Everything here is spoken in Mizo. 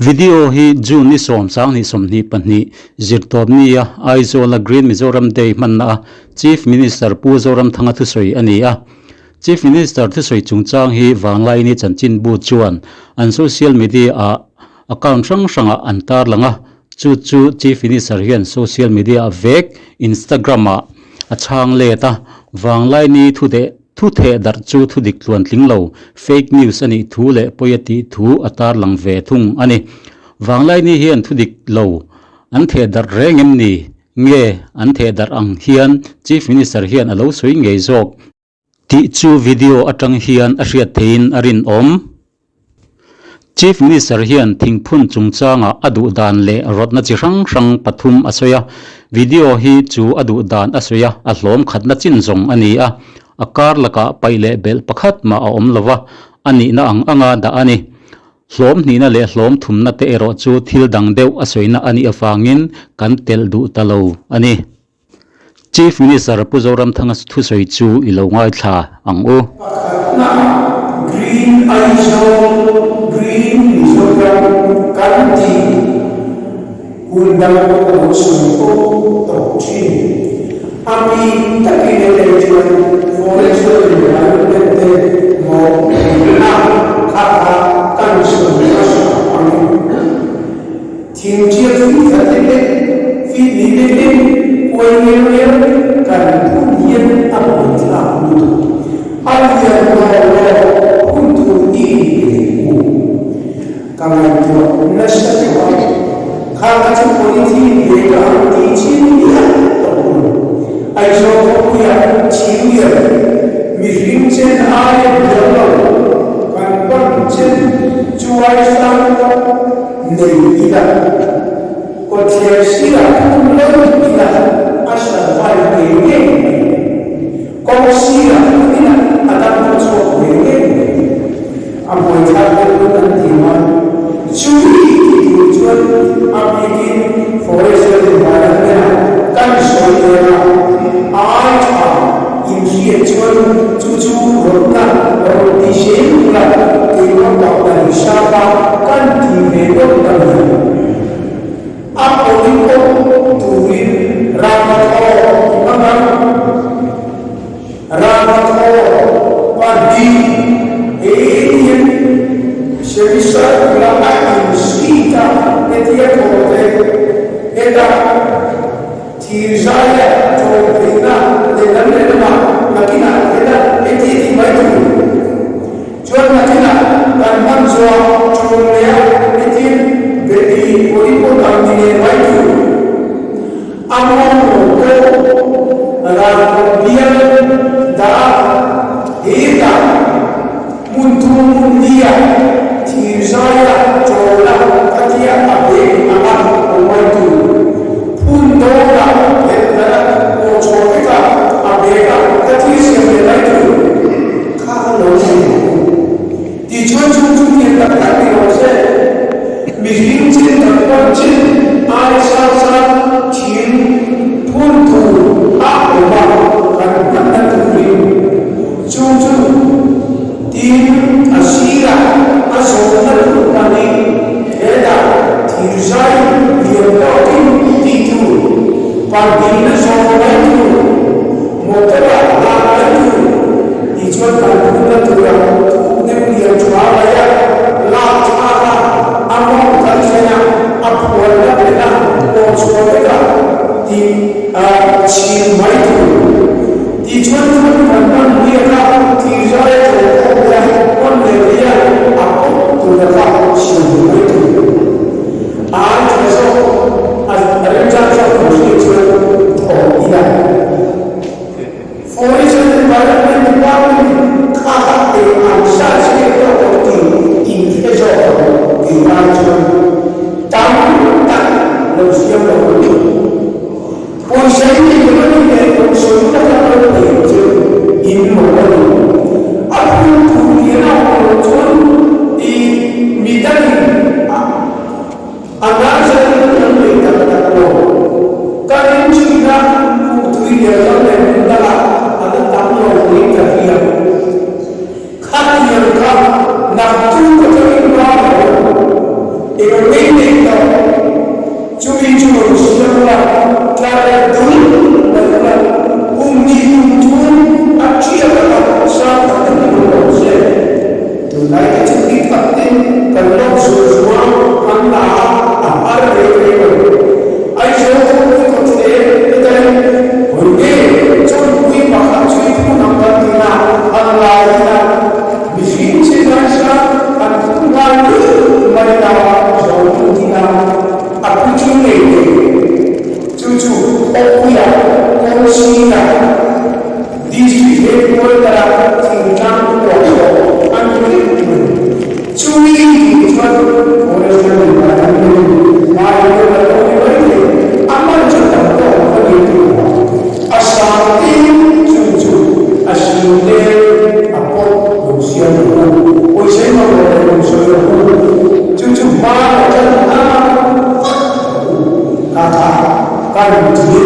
Video hi June ni sawm sanghnih 22 zirtawpnia Aizawla Green Mizoram Day hmanna a Chief Minister Pu Zoramthanga thusawi a ni a. Chief Minister thusawi chungchang hi Vanglaini chanchinbu chuan an social media ah account hrang hrangah an tarlang a, chu chu Chief Minister hian social media ah vek Instagram ah a chhang let a, Vanglaini thu Thu theh darh chu thu dik tluan tling lo, fake news a nih thu leh pawi a tih thu a tarlang ve thung a ni. Vanglaini hian thu dik lo an theh darh reng em ni? Nge an theh darh ang hian Chief Minister hian a lo sawi ngei zawk? Tih chu video atang hian a hriat theihin a rinawm. Chief Minister hian thingphun chungchangah a duh dan leh rawtna chi hrang hrang pathum a sawi a, video hi chu a duh dan a sawi a, a hlawm khatna chin zawng a ni a, a kar lakah paih leh belh pakhat mah a awm lo va, a nihna ang anga dah a ni. Hlawm hnihna leh hlawm thumna te erawh chu thil dang deuh a sawina a nih avangin kan telh duh ta lo a ni. Chief Minister Pu Zoramthanga thusawi chu i lo ngaithla ang u. Pakhatna Green Aizawl, Green Mizoram kan tih hun dang pawh ka lo sawi fo tawh thin. A bik takin hei chuan Forest Environment te mawhphurhna kha kha kan sawi hmasa angin. Thingṭial fing khat lek lek, fit ni lek lek, kuai ngel ngel kan phun hian a buaithlak lutuk. A lian lo lo phun tur i inpe u. Ka ngaihtuah nasa tawh a, kha ka chu polythene ve ka ang ti chin miah tawh u. Aizawl khawpuia thing lian, mihring chen aia bial lo kan pan chen chuai sang pawh Nei ila, kawtthler sirah phun lo ila a survive ngei ngei mai. Kawng sirah phun ila a dam pawh chhuak ngei ngei mai. A buaithlak deuh pawn an ti a, chumi ti tur chuan a bikin forest leh environment ah kan sawi tel a, ai tha inhriat chuan chu chu rawtna rawn ti zel ula keimah pah Parishapa kan ti ve deuh ta ni. A pawi pawh turin Ramathaw i hmang ang. Ramathaw pahnih Alien semicircle-a a insit a hetia thawh te hetah Thirzaia ṭawm theihna lehlam lehlamah nakinah heta heti tih mai tur chuan nakinah kan hman zuah ṭawm leh a hetin beti pawhin pawh dang ni leh mai tur a mawng pawh ralkawp bial dah hetah hmun thum hmun lia thirzaia ṭawla khatia a beng anga awm mai tur phun dawna phelh dara pawh chhuah veka a bega ka thil siam leh mai tur kha a lo ni ang. Tichuan chung chu hniam tak tak ni rawh se, mihring chin tak pawn chin ai sang sang thing phun tur a awm a kan hmanna turin Chu chu tin a sirah a zawhna tur panin hetah thirzai lian tawkin ti tur, pahnih na zawh mai tur, motor-ah lak mai tur tichuan kan phunna tura thuk nem lian tha laia lak thlak a, a mawng kan thlen a, a phuarna phen a, pawh chhuah vek a ti chhim mai tur. Tichuan thun kan hman hniak a, thirzaia chaw pawh bia hawn leh thei a, a pawp tur a kha siam duh mai tur. Ai tha zawk a remchang zawk kan hriat chuan thawh ila. Forest and Environment Department kha kha eng ang zat zir tawk lo tih inhre zawk ang tih lai chuan tam tak lo siam lo ang. Pawisa i nei lo a ni leh pawisa i la kal lo thei ang che in lo a ni. A phun tur lian a awm loh chuan i mi dangin a a nursery an nei tak tak lo. Ka ring thin a, Puhtui lian lam leh hmun dangah a la tam lo niin ka hria. Khatiang kha naktuk atangin hma lo. Eng nge? One,